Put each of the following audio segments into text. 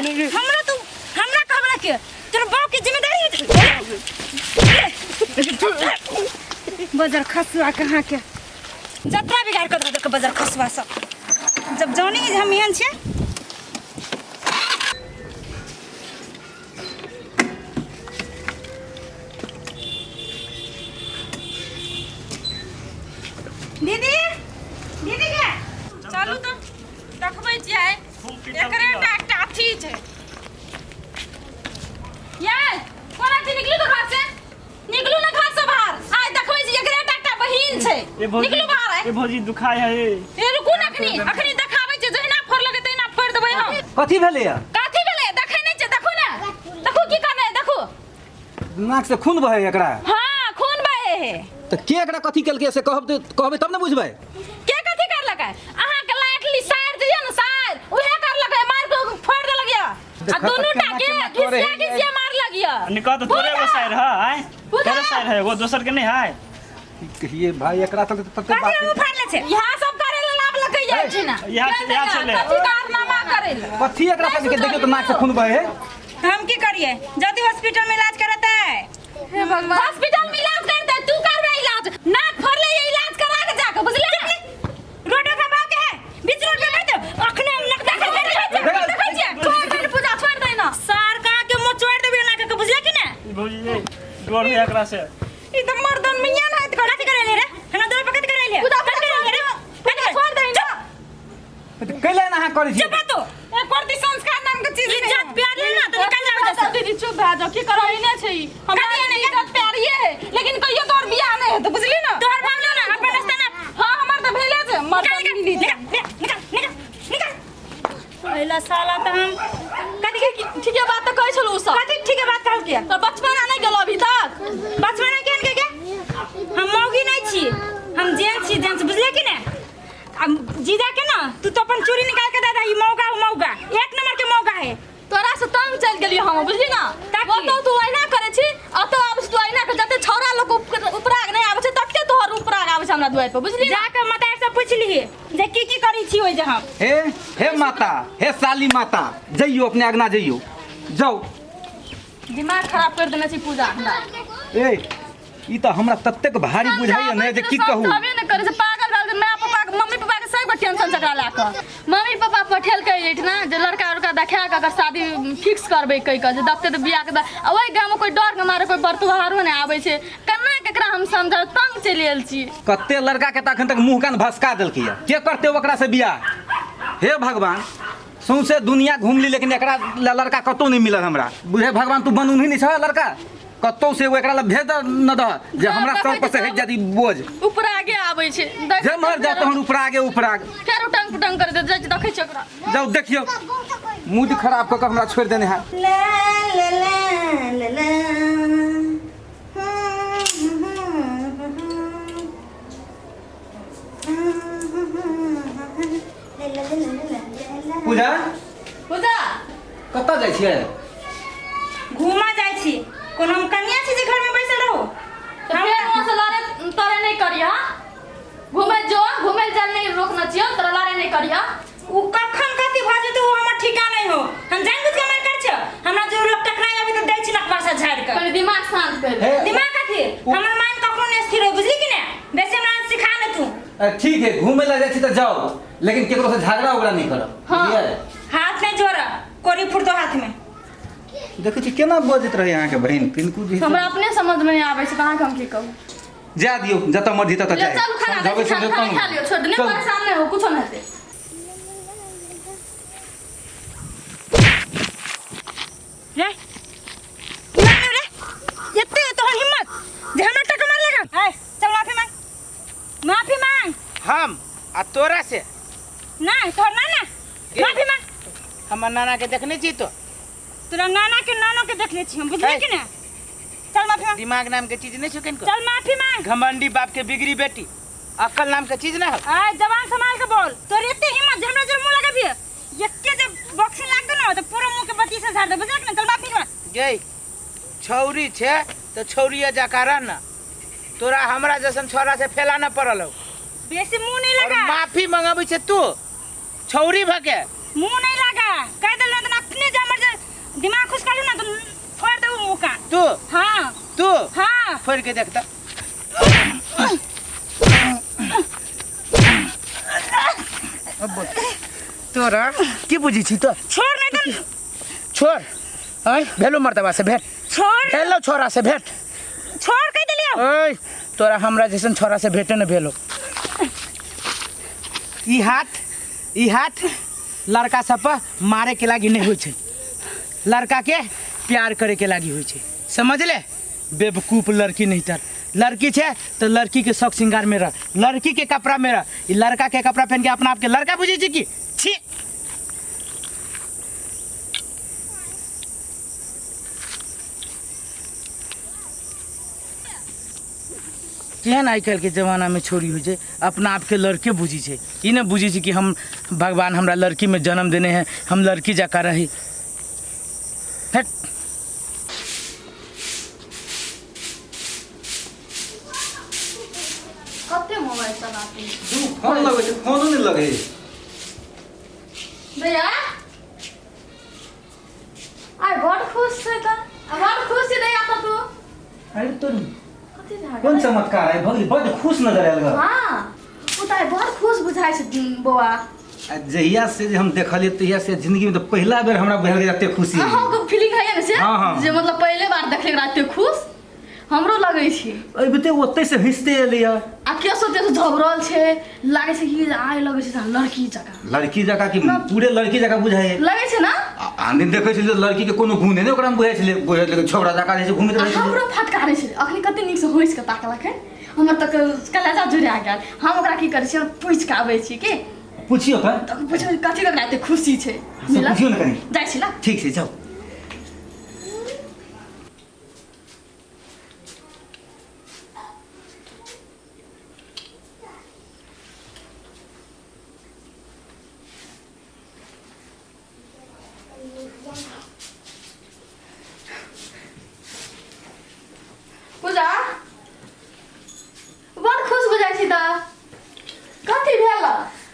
हमरा तू हमरा कहबला के तोर बाप के जिम्मेदारी है। बजर खसुआ कहाँ के जतरा बिगाड़ कर दऽ बजर खसुआ सब जब जानी जे हम एहन छियै। दीदी, दीदी के चलू तऽ देखबै छियै, एकरे टा एकटा अथी छै। ये कोना छी? निकलू तऽ घर से, निकलू ना घर से बाहर। आइ देखबै छी, एकरे टा एकटा बहिन छै। ए भौजी। निकलू बाहर आइ। ए भौजी, दुखाय है। ए रुकू ना, अखनी अखनी देखाबै छी, जहिना फोड़ लगे तहिना फोड़ देबै हम। कथी भेलैया? कथी भेलै देखै नहि छै? देखू ने, देखू की करने, देखू। नाक से खून बहे एकरा? हाँ, खून बहे है। तऽ के एकरा कथी केलकै से कहब तऽ कहबै तब ने बुझबै। के कथी करलकै? अहाँ के लाटली सार जे ये ने सार, उहे करलकै, मार के फोड़ देलक या आ देखऽ तऽ दुनू टा केना के केना करे घिसिया है। घिसिया मारलक या। निकल तऽ तोरे एगो साइर है आय? पूजा। तोरे साइर है, एगो दोसर के नहीं है। की कहिए भाई, एकरा चलते तऽ तते कथी बात मुँह फाड़ले छै? यहाँ सब करे ले लाभ लकै जाइ छै ना। यहाँ छलै। कथी कारनामा करे ले? कथी एकरा सबके देखियौ तऽ नाक से खून बहे है। तऽ हम की करिए? जल्दी हॉस्पिटल में इलाज कराते। हे भगवान, हॉस्पिटल में इलाज करते? तू करबे इलाज? नाक फोड़ले ये, इलाज करा के जाके, बुझले? रोड पर भाग के है, बीच रोड पे बैठ अखने हम नक देखै छियै, देखै छियै। छोड़ दे ने पूजा, छोड़ दे ना। सार कहाँ के मोचोड़ देबे ना के, बुझले कि ना? ई भौजी, ये डर है एकरा से। ई तऽ मर्दन मियां ना हत। कथी करे ले रे? हमरा दौड़ पर कथी करे ले? पूजा, कथी करे ले रे? पूजा, छोड़ दे ना। तऽ कैला एना अहाँ करै छी? चुप तो। एक प्रति संस्कार नाम के चीज नहीं। इज्जत प्यार ले ना तो निकल जाओ जैसे। दीदी, चुप भए जाओ। की करब, ई नहि छै ई। हमरा कथी नहि? इज्जत प्यारिये है, लेकिन कहियो तोहर बियाह नहि हेतौ, बुझली ना? तोहर भाग लो ना अपन रास्ता ना। हाँ, हमर तऽ भेले छै मर्दन निकल, मिली। निकल, निकल, निकल, निकल। पहिला साला तऽ हम कथी के ठीके बात तऽ कहै छलहुँ सब। कथी ठीक बात कहल के? तऽ बचपना नहि गेलो अभी तक? बचपना केहन के के? हम मौगी नहीं छी, हम जेंट्स छी, जेंट्स, बुझले कि ने? अब जीजा के ना तू तो अपन चूड़ी निकाल के दे दे। ई मौगा, उ मौगा एक नंबर के मौगा है। तोरा से तंग चलि गेलियै हम, बुझली ना? ताकि? ओतौ तू अहिना करै छी, एतौ आबै छी तू अहिना कर। जते छौड़ा लोक उपराग नहि आबै छै, तते तोहर उपराग आबै छै हमरा दुआरि पर, बुझली ना? जाके माता से पूछ लिही जे की की करी छी ओहि जे हम। हे हे माता, हे साली माता, जइयो अपने अगना, जइयो, जाउ। दिमाग खराब कर देने छी पूजा हमरा। ए, ई तऽ हमरा ततेक भारी बुझाइए ने जे की कहू। समझाबे ने करै छै, पागल भेल छै। माय पापा के, मम्मी पापा के सबके टेंशन छै एकरा लए कऽ। मम्मी पापा पठेलकै एहिठिना जे लड़का उड़का देखा कऽ एकर शादी फिक्स करबै कहि कऽ, जे देखतै तऽ बियाह के। आ ओहि गाममे कोइ डर के मारे कोइ बरतुहारो नहि आबै छै। केना केकरा हम समझाउ? तंग चलि आयल छी। कते लड़का के तऽ अखन तक मुँह कान भसका देलकै। के करतै ओकरा से बियाह? हे भगवान, सौंसे दुनिया घुमली लेकिन एकरा लड़का कतौ नहि मिलल हमरा। बुझे भगवान, तू बनौनही नहि छह लड़का कतौ से, एगो एकरा लए भेज दऽ न दह जे हमरा सर पर से हटि जात ई बोझ। ऊपर आगे आबै छै। जे मर जा तहन उपरागे उपराग। फेर उटंग पुटंग कर दे जाइ छै। देखै छै ओकरा। जाउ देखियौ, मूड खराब कऽ कऽ हमरा छोड़ि देने है। ला ला ला ला ला। पूजा। पूजा। कतऽ जाइ छियै? घूमा जाइ छी। कोनो हम कनिया छी जे घरमे बैसल रहू? तऽ फेर वहाँ से लड़े तड़े नहि करिह। घूमे जो, घूमे चल, नहि रोकना छियौ तोरा, लड़े नहि करिह। उ कखन कथी भऽ जेतै ओ हमर ठिका नहि हो। हम जानि बुझि कऽ मारि करै छियौ। हमरा जो लोग टकराइ अबै तऽ दै छी नकवा से झाड़ि कऽ। पहिले दिमाग शांत कर। हे। दिमाग कथी? हमर माइन कखनो नहि स्थिर हो, बुझली कि नहि? बेसी हमरा सिखा ने तू। ठीक है, घूमे ला जाइ छी तऽ जाउ, लेकिन केकरो से झगड़ा उगड़ा नहीं करब। हाँ। बुझलियै? हाथ नहीं जोड़, कोरी फुटतो हाथ में। देखै छी केना बजैत रहै अहाँके बहिन किनको जे हमरा अपने समझ में नहीं आबै छै तऽ अहाँके हम की कहू? जा दियौ, जतऽ मर्जी ततऽ ले जाए। चलू, खाना दै समझाबै छी, खाना समझाबै खाना खा लियौ, छोड़ दे, नहि चलू। परेशान नहि हो, कुछो नहि हेतै। रे ना रे, एते तोहर हिम्मत जे हमरा टक्कर मार लेगा? ए चल, माफी मांग, माफी मांग। हम आ तोरा से? ना, तोहर नाना, माफी मांग। हमर नाना के देखने छी तो? तोरा नाना के नानो के देखने छी हम, बुझली है। कि ना? चल, माफी मांग। दिमाग नाम के चीज नहीं छौ किनको। चल, माफी मांग। घमंडी बाप के बिगड़ी बेटी, अक्कल नाम के चीज ना हो। आ जवान संभाल के बोल। तोर एते हिम्मत जे हमरा जर मुंह लगाबी? एके जे बॉक्सिंग लाग दे ना तो पूरा मुंह के बत्ती से झाड़ दे, बुझलक ना? चल, माफी मांग। गे, छौरी छे तो छौरिया जकाँ रह ना। तोरा हमरा जैसन छोरा से फैला ना पड़ल हो। बेसी मुंह नहीं और लगा। माफी मंगाबै छे तू छौरी भके। मुंह नहीं लगा कह देलो तो अपने जमर। दिमाग खुश कर ना तो फोड़ देबो मुंह का। तू? हाँ। तू? हाँ। फोड़ के देखता। अब बोल तोरा की बुझी छी तो? छोड़ नहीं तो छोड़। ऐ भेलो मर्दबा से भेट। छोड़। भेलो छोरा से भेट। छोड़ कह देलियो। ऐ तोरा हमरा जैसन छोरा से भेटे न भेलो। ई हाथ लड़का सब पर मारे के लागी नहीं होइ छै, लड़का के प्यार करे के लागी होइ छै, समझ ले? बेवकूफ लड़की नहीं तर। लड़की छे तो लड़की के शौक श्रृंगार में रह, लड़की के कपड़ा में रह। ई लड़का के कपड़ा पहन के अपना आप के लड़का बुझे छी की? छी। केहन आइ काल्हिके जमानामे छोरी होइ छै, अपना आपके लड़के बुझी छै। ई नहि बुझी छै कि हम भगवान हमरा लड़कीमे जन्म देने हैं, हम लड़की जकाँ रही। हट। कते मोबाइल चलाते फोन लगै छै, फोनो नहि लगै। भैया आइ बड़ खुश छै तऽ, आ बड़ खुश छै दैया तऽ तू। अरे तो कथी भए कोन गेलै? चमत्कार है भगली, बड़ खुश नजर आयल ग। हाँ, ओ तऽ आइ बड़ खुश बुझाइ छै बौआ। आ जहिया से जे हम देखलियै तहिया से जिंदगी में तऽ पहिला बेर हमरा बुझायल जे एते खुशी है। अहाँके फीलिंग होइए ने से? हाँ, हाँ। जे मतलब पहिले बार देखलियै एकरा एते खुश, हमरो लगै छै। अबिते ओतै से हँसिते एलैया। आ केसो तेसो झबरल छै, लागै छै कि आइ लगै छै जेना लड़की जकाँ। लड़की जकाँ कि पूरे लड़की जकाँ बुझाइ है। लगै छै ना? आन दिन देखै छलियै लड़की के कोनो गुण नहि ओकरा में बुझाइ छलै, बुझाइ छलै छोकरा जकाँ रहै छै घुमैत रहै छलै। हमरो फटकारै छलै, अखनी कते नीक से हँसि कऽ ताकलक है, हमर तऽ कलेजा जुड़ा गेल। हम ओकरा की करै छियै, हम पूछि कऽ आबै छी की। पुछियौ तऽ। तऽ पुछबै कथी ओकरा एते खुशी छै। से पुछियौ ने कनि। जाइ छी ला। ठीक छै जाउ। पूजा बड़ खुश बुझाइ छी तऽ, कथी भेल?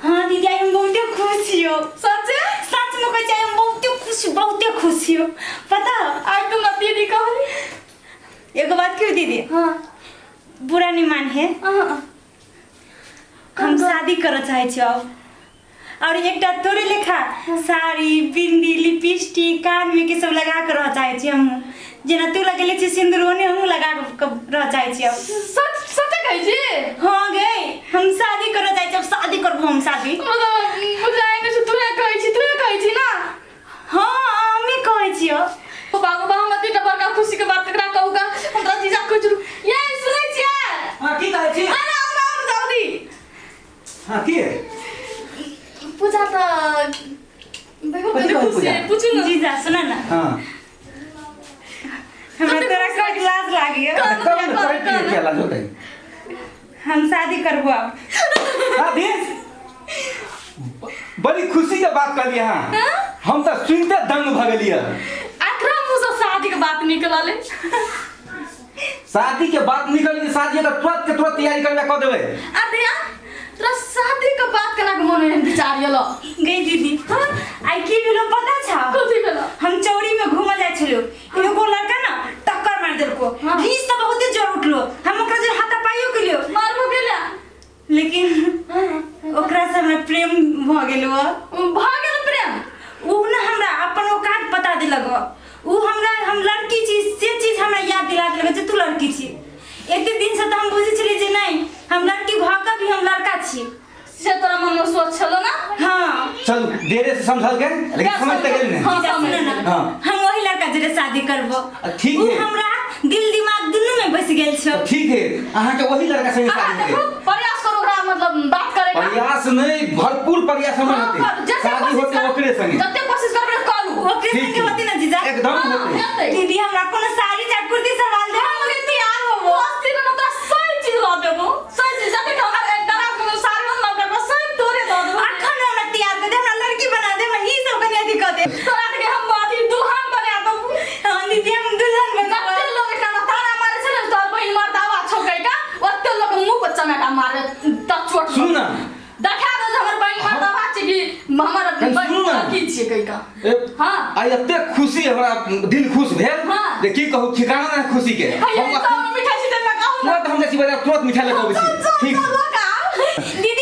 हाँ दीदी, आई हम बहुते खुश छियो। सच्चे? सच में कहै छी, आई हम बहुते खुश, बहुते खुश छियो। पता आइ तुम ना दीदी कहली। एगो बात क्यों दीदी? हाँ। बुरा नहीं मान है, हाँ। हम शादी करऽ चाहै छियो और एकटा तोरे लेखा साड़ी बिंदी लिपस्टिक कान में के सब लगा के रह चाहै छी हम। जेना तू लगेले छी सिंदूर ओने हमहूँ लगा के रह चाहै छी। सच सच कहै छी? हाँ गे, हम शादी करऽ चाहै छी, अब शादी करबो हम शादी। मतलब बुझाइ नहि छै, तूहे कहै छी, तूहे कहै छी ना? हाँ हमी कहै छियो। बाबू बा, हम एतेटा बड़का खुशी के बात ककरा कहू गा? हमरा जीजा कहै छलु। ये सुनै छियै? हाँ की कहै छी? आना आना आना जल्दी। हाँ की? पूजा तऽ देखो कथी कते कहै खुशी पूजा? है, पूछू ना। जीजा सुन ना। हाँ। हमरा तोरा कह लाज लागियो। कौन? कब ने कहै छियै क्या लाज होतै? हम शादी करबो अब। शादी? बड़ी खुशी के बात कहलियै अहाँ। हम तऽ सुनिते दंग भऽ गेलियै। अकरा मुँह से शादी के बात निकलल। शादी के बात निकल गेल, शादी के तुरंत के तुरंत तैयारी करबे कऽ देबै। अरे तोरा शादी के बात केना के मन एहन विचार एलो? गई दीदी, आई की भेलो पता छौ? कथी भेलो? हम चौरी में घूमऽ जाइ छलियो, एगो लड़का ना टक्कर मार देलको। हाँ। घीच तऽ बहुते जोर उठलो, हम ओकरा जो हाथापाइयो केलियो, मारबो केला, लेकिन ओकरा से हमरा प्रेम भऽ गेलो। भऽ गेल प्रेम? उ ना हमरा अपन औकात बता देलक। उ हमरा हम लड़की छी से चीज हमरा याद दिला देलक जे तू लड़की छी। एते दिन से तऽ हम बुझै छलियै जे नहीं, हम लड़की भऽ कऽ भी हम लड़का छी, से तोरा मन में सोच छलो ना? हाँ। चलू देरे से समझल के, लेकिन समझ तऽ गेल ने। हाँ, जीजा, समझ सुन ना। हाँ। हम वही लड़का जरे शादी करबो। ठीक उ है। हमरा दिल दिमाग दुनू में बस गेल छौ। ठीक है, अहाँके वही लड़का संगे अहाँ शादी देखो हेतै। प्रयास करू ओकरा मतलब बात करे का। प्रयास नहीं, भरपूर प्रयास हमर हाँ, हेतै। करू। जते शादी कोशिश होतै कर- ओकरे संगे। जते कोशिश करबै करू। ओकरे ठीक संगे है। होती ना जीजा? एकदम हाँ, होतै। हेतै। दीदी हमरा कोनो साड़ी चाहे कुर्ती सलवार दे, हम ओकरे तैयार होबो। बस्ती में तोरा सब चीज दऽ देबो, सब चीज। जते हमरा डरा कोनो साड़ी हम लऽ करबो, सब तोरे दऽ देबो। अखन हमरा तैयार कर दे, हमरा लड़की बना दे, हमरा ई सब कनि अथी कर दे। तोरा के हम अथी दुल्हन बना देबो। हाँ दीदी, हम दुल्हन बनबो। जते लोग एकरा में ताना मारे छै ने, तोहर बहिन मर्दावा छौ कहि के, ओते लोग मुँह पर चमेटा मारे त चोट। सुन ना। देखा दो जे हमर बहिन मर्दावा छै कि हमर कनि बहिन सुनू ना। लड़की छै। छियै कहि कऽ। ए, हाँ। आइ एते खुशी हमरा दिल खुश भेल हाँ। जे की कहू, ठिकाना नहि खुशी के। हैया, हम सब मिठाई छिटै लऽ कऽ आउ ने। तुरंत हम जाइ छी बाजार, तुरंत मिठाई लऽ कऽ अबै छी। ठीक। दीदी।